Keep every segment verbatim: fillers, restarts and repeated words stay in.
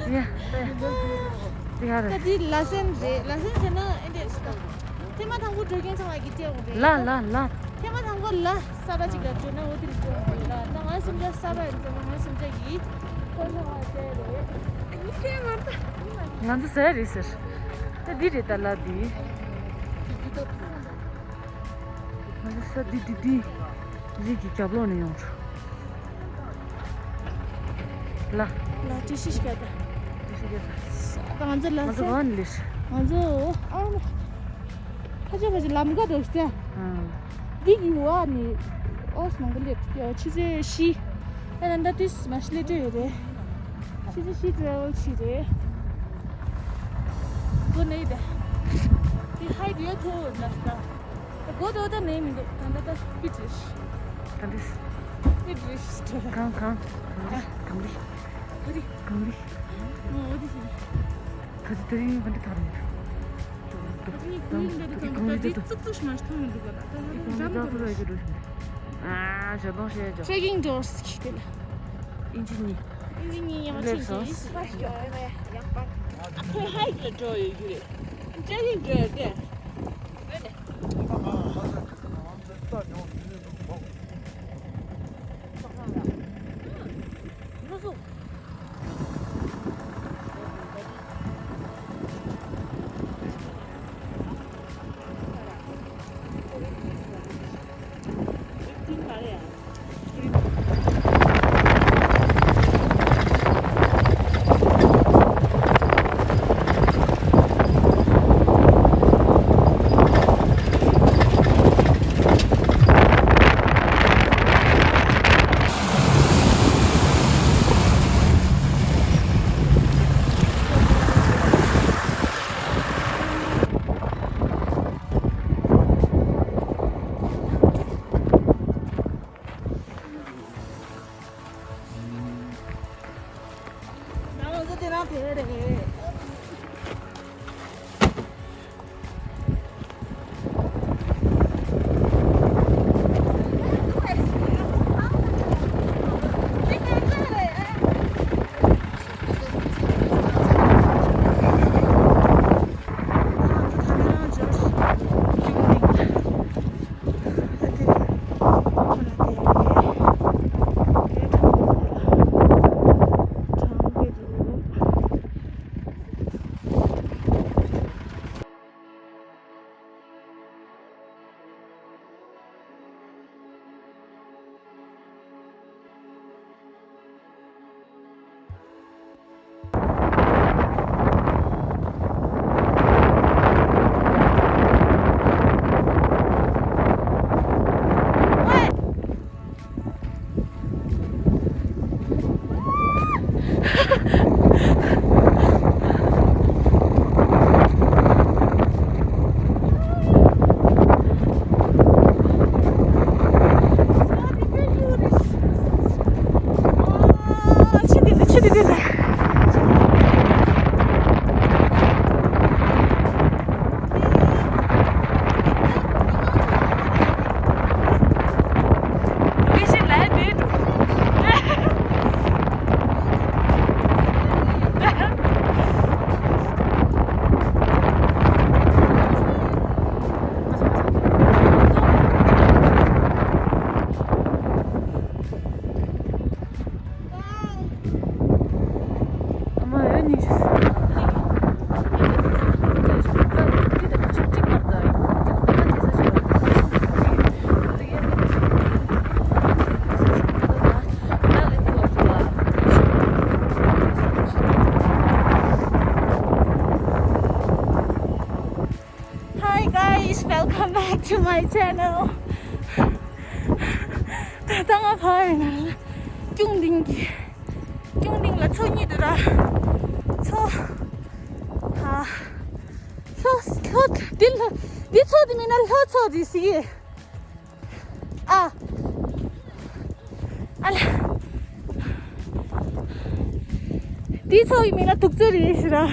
ཡ། ཡ་རེད། ད་འདི་ལ་སེན་རེད། ལ་སེན་ཟེར་ན་ཨེ་འདྲས་ཞིག་དང་། ཐེངས་མ་དང་པོ་འགྲོ་མཁན་ཚང་མ་གིས་སྤྲད་འོང་རེད། ལ་ལ་ལ། ཐེངས་མ་དང་པོ་ལ་གསར་པ་ཅིག་ལ་འགྲོ་ན་འོ་དེ་རེད་འགྲོ་འོང་རེད་ལ། ད་ང་སེམས་ཅན་གསར་པ་ཡིན་ཙང་ང་སེམས་ཅན་གྱིས་ཁོ་ཚང་མ་སྤྲད་རེད། ཨ་ནི་ཁྱེད་ང་ད། ང་ཚོ་ཟ་ཡ་རེད་ཟེར། ད་འདི་རེད་ད་ལ་འདི། ང་ཚོ་ས་འདི་འདི་འདི། རིགས་ཀྱི་རྒྱབ་ལོགས་ནས་ཡོང་། ལ། ལ་ཏི་ཤི་ཤི་ཀ་ད། ཏི་ཤི་ཀ་ད། ང་ཚོ་ལ་ང་ཚོ་སེ། གང་ནས་ལས། ང་ཚོ་ཨ། ཁ་ཆེ་ཁ་ཆེ་ལམ་ཀ་འགྲོ་ཤི་ད། ཨང་། འདི་གི་འོག་ནས་ཨོ་སི་མང་པོ་སླེབས་ཀྱི་ཆུ་ཚོད་བཞི། ཨ་ད་ད་ཏིས་མ་ཤི་ལེ་ཏྲེ་ཡོད་རེད། ཆུ་ཚོད་བཞི་ཊ་རེ་ཝལ་བྱས་རེད། གོ་ནས་ད། འདི་ཧའི་ཊི་ཡོད་མཐོ་བོ་ན་ཤི་ད། སྒོ་དོ་ད་ནས་མི་འདུག་ད་ད་ད་ཕི་ཏྲིས། ད་འདྲིས། ཕི་ཏྲིས། གང་གང་། གང་འདྲིས། གང་འདྲིས། འོ་དེ་ཤི། ད་ད་རིང་གང་འདྲི་ཐག་རིང་། ད་ནི་ཁོ་ཡིན་འདྲ་དུ་ད་ད་ད་འདི་ཙུག་ཙུག་ཤི་མ་ཤི་ཐོང་མི་འདུག་ག་ད་ད་ད་འདི་ད་འདྲ་ད་ད་ད་ད་ད། ཨ་ཞོ་ལོང་ཤེས་ཇོ། ཊྲེ་ཀིང་ཌོར་སི་ཁི་དེ་ལ། ཨིན་ཇི་གཉིས། ཨིན་ཇི་གཉིས་ཡང་ཆེན་ཆེན། སླེབས་སོང་། ཁོས་ཧའི་ཀི་ལ་འགྲོ་ཡོད་རྒྱུ་རེད། ཊྲེ་ཀིང་འགྲོ་ཡོད་དེ། འོན་ནས། Hi guys, welcome back to my channel. ད་ལྟ་ང་ཕ་ཡིན་ན་ཀྱུང་ལྡིང་གི། ཀྱུང་ལྡིང་ལ་མཚོ་གཉིས་འདུག་ར། མཚོ། ཨ། ལྷོ་ལྷོ་འདི་ལྷོ་འདི་མཚོ་འདི་མིན་ན་ལྷོ་མཚོ་འདི་ཟེར་གི། ཨ། ཨ་ལ། འདི་མཚོ་ཡི་མིང་ལ་དུག་མཚོ་རེད་ཟེར་ར།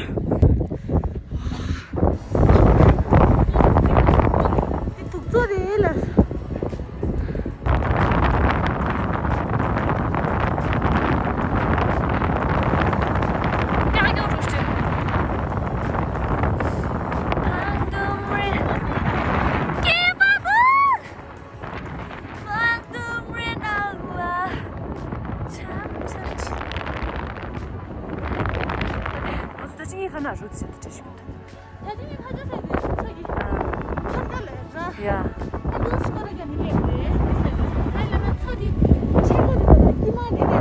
ཐ་ན་རུ་ཚིག་ཏུ་བྲིས་ཤིག་ད་དེ་ནི་ཁ་ཆ་ཟེར་དེ་ཚོ་གི་ཐར་ཀ་ལས་ར། ཡ། ཨ་ལུ་སི་པ་ར་ག་ནི་ལས་རེད་ཟེར། ཨ་ལ་ན་ཚོ་དེ་ཆེ་གོ་དེ་ག་ལ་ཀི་མ་ནི་ནི་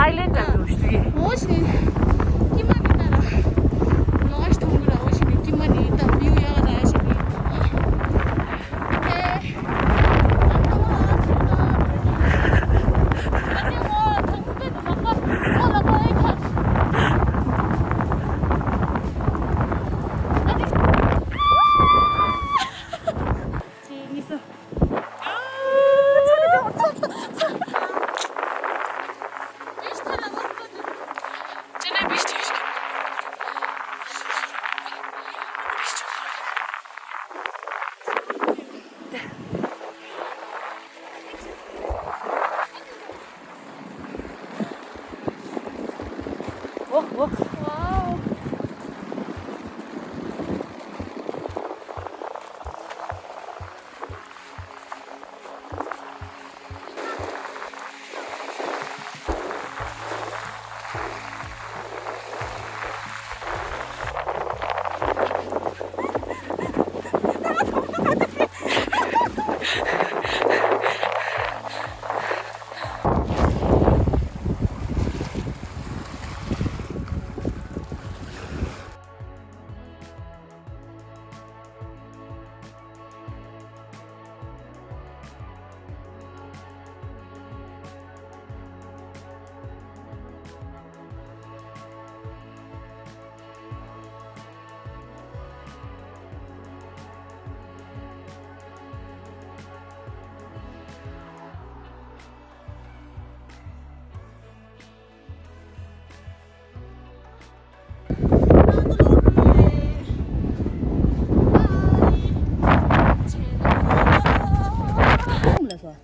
ཨའི་ལེན་ཌ་ལ་འགྲོ་ཤི། འོ་ཤི་ནི་ཀི་མ་ནི་ན་ར་ལོ་ཨ་ཤི་ཐོང་གི་ར། འོ་ཤི་ནི་ཀི་མ་ནི་ད་བིའུ་ཡག་ར་ཤི་ནི། འོག་འོག་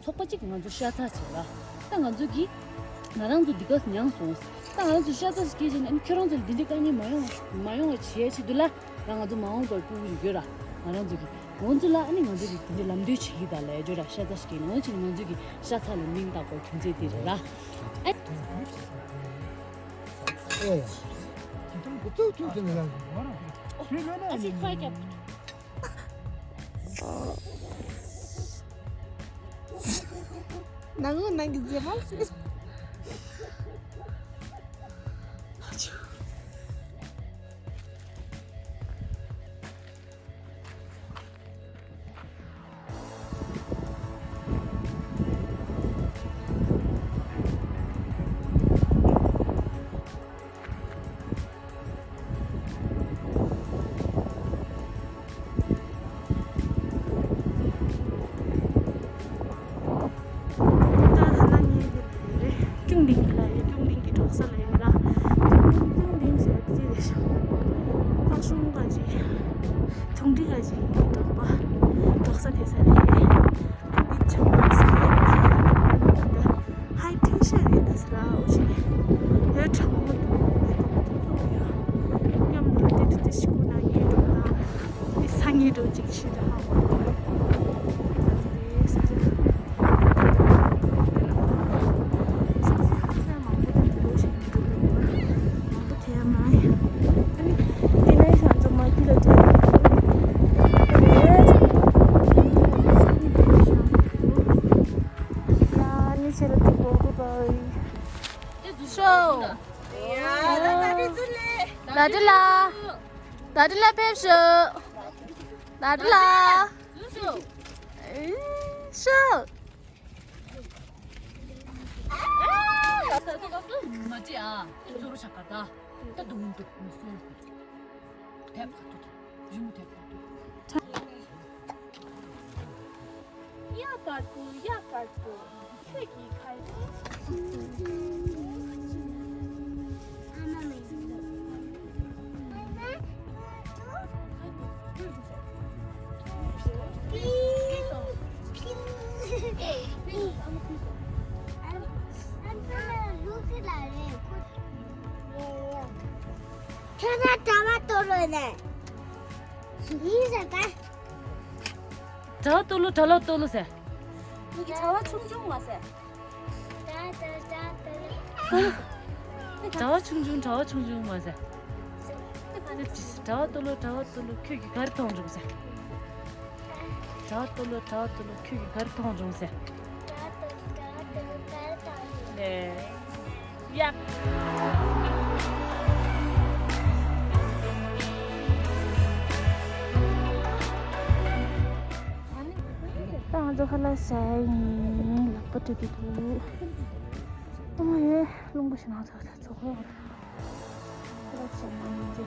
ཚོགས་པ་གཅིག་ང་ཚོ་ཤ་ཚ་བྱེད་ལ། ད་ང་ཚོ་གིས་ང་རང་ཚོ་འདི་ག་མྱངས་སོང་། ད་ང་རང་ཚོ་ཤ་ཚ་ཞིག་སྐྱེས་བྱས་ནས་ཁྱོད་རང་ཚོ་ལ་འདི་འདྲའི་དཀའ་ངལ་མ་ཡོང་བ་མ་ཡོང་བ་བྱེད་ཆེད་དུ་ལ། ད་ང་ཚོ་མ་འོངས་པར་ཕྲུ་གུ་ཡོད་ར། ང་རང་ཚོ་གི་ང་ཚོ་ལ་ཨ་ནི་ང་ཚོ་གི་དེ་འདྲའི་ལམ་སྟོན་བྱེད་ཀྱི་ད་ལས་ཇོ་ར་ཤ་ཚ་ཞིག་ཡིན་ནོ་ཅི་ནི་ང་ཚོ་གི་ཤ་ཚ་ལ་མིང་བཏགས་པའི་རྒྱུ་མཚན་དེ་རེད་ར། ཨ། ཨོ་ཡ། ཏུ་ཏུ་ཏུ་ནི་ལ། ཨ་ཅིག་ཁ་རྒྱབ། ནང་ངོ་ནང་གི་མཛེས་མ་ཟེར། ད་ཧ་ན་ཉིན་འདི་ལ་ཡོད་རེད། ཀྲུང་ལིང་གི་ལ་ཡོད། ཀྲུང་ལིང་གི་གྲོགས་ས་ལ་ཡོད་ར། ཀྲུང་ལིང་ཟེར་བ་དེ་རེད་ཤག་ཐང་ཤུང་ག་ཅིག་ཆུང་འདྲིས་ག་ཅིག་གྲོགས་པ། གྲོགས་ས་དེ་ས་རེད། འདི་ཆུང་མ་ཟེར་ཡ་ཧའི་ཐེན་ཤ་རེད་ད་ཟེར་ར། འོ་ཅིག་ཡོད་གྲང་མོ་འདུག་དེ་དུ་དུ་ཡ། མཉམ་དུ་དེ་དུ་དེ་ཤི་ཁུ་ན་ཡོད་འགྲོ་ད། དེ་ས་ངེས་འགྲོ་ཅིག་ཤི་ད་ཧ་གོ། ད་དེ་རེད་ཟེར་ར། ད་དེ་ལ། ད་དེ་ལ་ཕེབས་ཤོག་ད་དེ་ལ། ཤོག་ང་ཚོ་ཨ་ཙོ་རུ་ཆགས་ཀ་ད། ད་དུང་འདུག་མི་སོང་། དེབ་ཁ་ཐུག་རི་མོ་དེབ་ཁ་ཐུག་ཡ་པར་ཏུ་ཡ་པར་ཏུ་ཁྱོད་ཀྱི་ཁ། ཁྱོད་ཚོ་གྲྭ་པ་གཏོར་རོགས་ནས། ཡིན་ཟེར་ད། གྲྭ་པ་གཏོར་ལོ་གྲྭ་ལོ་གཏོར་ལོ་ཟེར། ངེད་ཀྱི་གྲྭ་པ་ཆུང་ཆུང་མ་ཟེར། གྲྭ་གཏོར་གྲྭ་གཏོར། གཏོར་ལོ་ཟེར། གྲྭ་བ་ཆུང་ཆུང་གྲྭ་བ་ཆུང་ཆུང་མ་ཟེར། གྲྭ་བ་ཏོ་ལོ་གྲྭ་བ་ཏོ་ལོ་ཁྱོད་ཀྱིས་ག་རེ་མཐོང་བྱུང་ཟེར། གྲྭ་བ་ཏོ་ལོ་གྲྭ་བ་ཏོ་ལོ་ཁྱོད་ཀྱིས་ག་རེ་མཐོང་བྱུང་ཟེར། ལེ། ཡ། ད་ང་ཚོ་ཁ་ལག་ཟ་ཡིན། ལག་པ་འཁྲུད་ཀྱི་འདུག་ཨ་མ་ཡེ། རླུང་པོ་ཞིག་ན་ཚོགས་ཚོགས་ཁོ། ཁ་ལག་ཟ་ཡིན་ཅི།